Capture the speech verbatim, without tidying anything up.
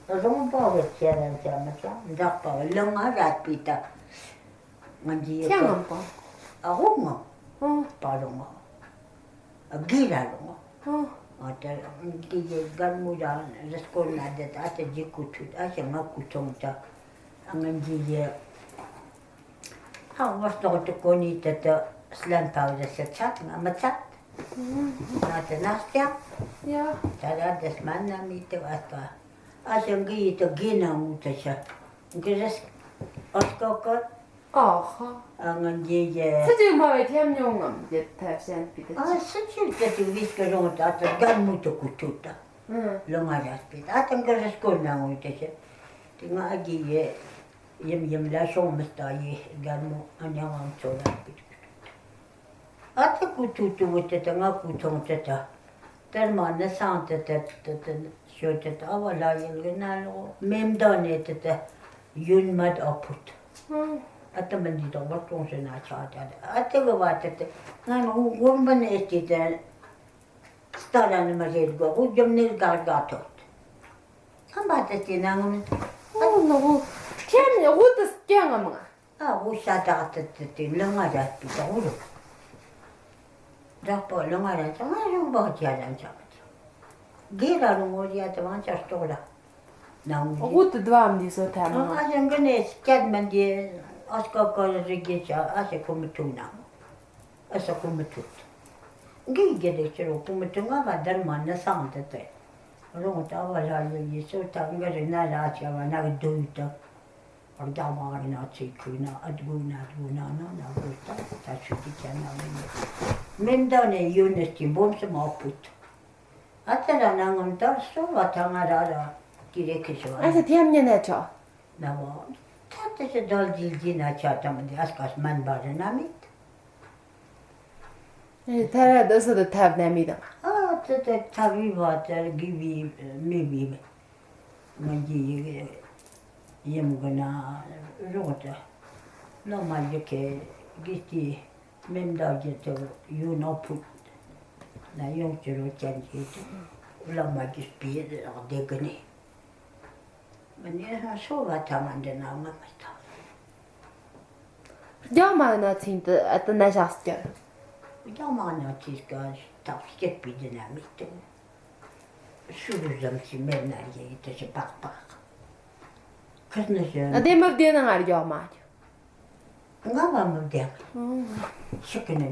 རོང་པ་བས་ཁྱེད་རང་ཅག་མི་ཅག་འདྲག་པ་ལོ་ང་ར་པི་ཏ། ང་འདི་ཡི་ཁྱེད་ག་ངམ་པ། ཨ་ཧོ་ང་། ཨོ། པ་ལོ་ང་། ཨ་གི་ར་ལོ་ང་། ཨོ། ཨ་ཏ་འདི་ཡི་རྒན་མོ་ར་རི་སྐོར་ན་དེ་ད་ཨ་ཏ་འདི་ཀུ་ཐུ་ད་ཨ་ཞེ་ང་ཀུ་ཐོང་ད། ཨ་ང་འདི་ཡི། ཨ་ངོ་སྟོང་དུ་གོ་ནི་དེ་དུ་སླན་པ་རེ་སེ་ཚ་དེ་ང་མི་ཚ། ང་དེ་ན་སྐྱ། ཡ། ད་ར་དེ་སྨན་ན་མི་དེ་བ་ལྟ། ཨ་ཞང་གི་ཡི་དུ་གི་ན་ངུ་དུ་ཤ། གི་རེ་སྐོ་སྐོ་སྐོ། ཨ་ཧ། ཨ་ང་འདི་ཡེ། སུ་ཅིག་མ་བའི་ཐེམ་ཉོ་ངམ་དེ་ཐབས་ཤན་པི་དེ། ཨ་སུ་ཅིག་དེ་དུ་བིས་ཀི་རོང་ད་དུ་རྒན་མོ་དུ་ཀུ་ཐུ་ད། ལོ་ང་ར་སྤེ་ད་དུ་གི་རེ་སྐོ་ན་ངུ་དུ་ཤ། དེ་ང་ཨ་གི་ཡེ། ཡིམ་ཡིམ་ལ་ཤོང་མི་ལྟ་ཡི་རྒན་མོ་ཨ་ཉང་ཨང་ཚོ་ལ་པི་ཏུ་ཨ་ཏི་ཀུ་ཐུ་ཏུ་བུ་ཏི་ཏི་ང་ཀུ་ཐོང་ཏི་ཏི། ཏར་མ་ནི་སང་ཏི་ཏི་ཏི་ཏི་ཤོ་ཏི་ཏི་ཨ་བ་ལ་ཡིན་གི་ན་ལོ་མེམ་ད་ནེ་ཏི་ཏི་ཡུན་མད་ཨ་ཕུ་ཏི། ཨ་ཏི་མི་འདི་དོག་པ་ཀྲོང་སེ་ན་ཆ་ཏ་ཏི་ཨ་ཏི་གི་བ་ཏི་ཏི་ང་ནི་འུ་གོར་མ་ནེ་ཏི་ཏི་སྟ་ར་ནི་མ་རེད་གོ་འུ་རྒྱམ་ནེ་ག་ག་ཐོག་ཏི། ཁམས་པ་དེ་དེ་ནང་ངམ། ཨོ་ནོ། ཁྱེད་ནི་འུ་དུ་སྐྱེ་ངམ་ང་། ཨ་འུ་ཤ་དག་དེ་དེ་དེ་ལོ་ང་ར་པི་དག་འུ་རུ། དག་པོ་ལོ་ང་ར་ཅང་ང་རུ་འབག་རྒྱ་ར་ཅང་མ་ཅི། གེ་ར་རུ་ངོ་རྒྱ་དེ་བང་ཅར་ཏོག་ར། ནང་འུ་དུ་དུ་བམ་འདི་སོ་ཐ་མ། ཨ་ཞང་གི་ནས་སྐྱད་མ་འདི་ཨ་སྐོ་ཀོ་རི་གེ་ཅ་ཨ་ཞེ་ཁོ་མི་ཐུག་ན། ཨ་ས་ཁོ་མི་ཐུག་ཏུ། འགི་གེ་དེ་ཁྱེར་རོ་ཁོ་མི་ཐུག་ང་བ་དར་མ་ནི་སང་དེ་དེ། རོང་ད་བ་ལ་ཡོད་ཡི་སོ་ད་འགི་རི་ན་ར་ཆ་བ་ན་གི་དུ་ཡི་དུ། རྒྱ་མ་རི་ན་ཚེ་ཁུ་ན་ཨ་དགུ་ན་དགུ་ན་ན་ན་དགུ་ད་ད་ཆུ་དི་ཆ་ན་མི་ནི། མེ་མདའ་ནས་ཡོད་ནི་སྟེ་འབོམ་སུ་མ་ཕུད། ཨ་ཏི་ར་ན་ངམ་ད་སོ་བ་ད་ང་ར་ར་ཀི་རེ་ཁི་སོ་ཨ་ས་ཐེམ་ཉེ་ན་ཆོ། ན་བ། ད་ཏི་ཤི་དོལ་ཇིལ་ཇི་ན་ཆ་ད་མི་འདི་ཨ་སྐ་སྨན་པ་རི་ན་མེད། ཨེ་ཐ་ར་དོ་སོ་དོ་ཐབ་ན་མི་དང་། ཨ་ཏི་ཏི་ཐབ་བི་བ་ཏི་གི་བི་མི་བི་མི། ང་འདི་ཡི་ཡིམ་གི་ན་རོགས་ཏི་ལོ་མ་འཇིག་གི་གི་ཏི་མེ་མདའ་གི་ཏི་ཡུ་ནོ་ཕུ་ན་ཡོང་ཅི་རོ་ཅན་གི་ཏི་ལོ་མ་འཇིག་པི་རག་བདེ་གི་ནི་མི་ནི་ཧ་སོ་བ་ཐ་མ་འདི་ན་ང་མི་ཐ། རྒྱ་མ་ན་ཚིན་ཏི་ཨ་ཏི་ན་ཞག་སྐྱར། རྒྱ་མ་ན་ཚིན་ཀ་ཐག་སྐྱེད་པི་འདི་ན་མི་ཏི། ཤུ་རུ་ཙམ་ཞིག་མེད་ན་རྒྱ་ཡི་དེ་ཞིག་པག་པག་ཁིར་ནི་ཞོན། ཨ་དེ་མི་བདེ་ན་ང་རྒྱག་མ་རྒྱུ། ང་བ་མི་བདེ། ཤི་ཀི་ནི།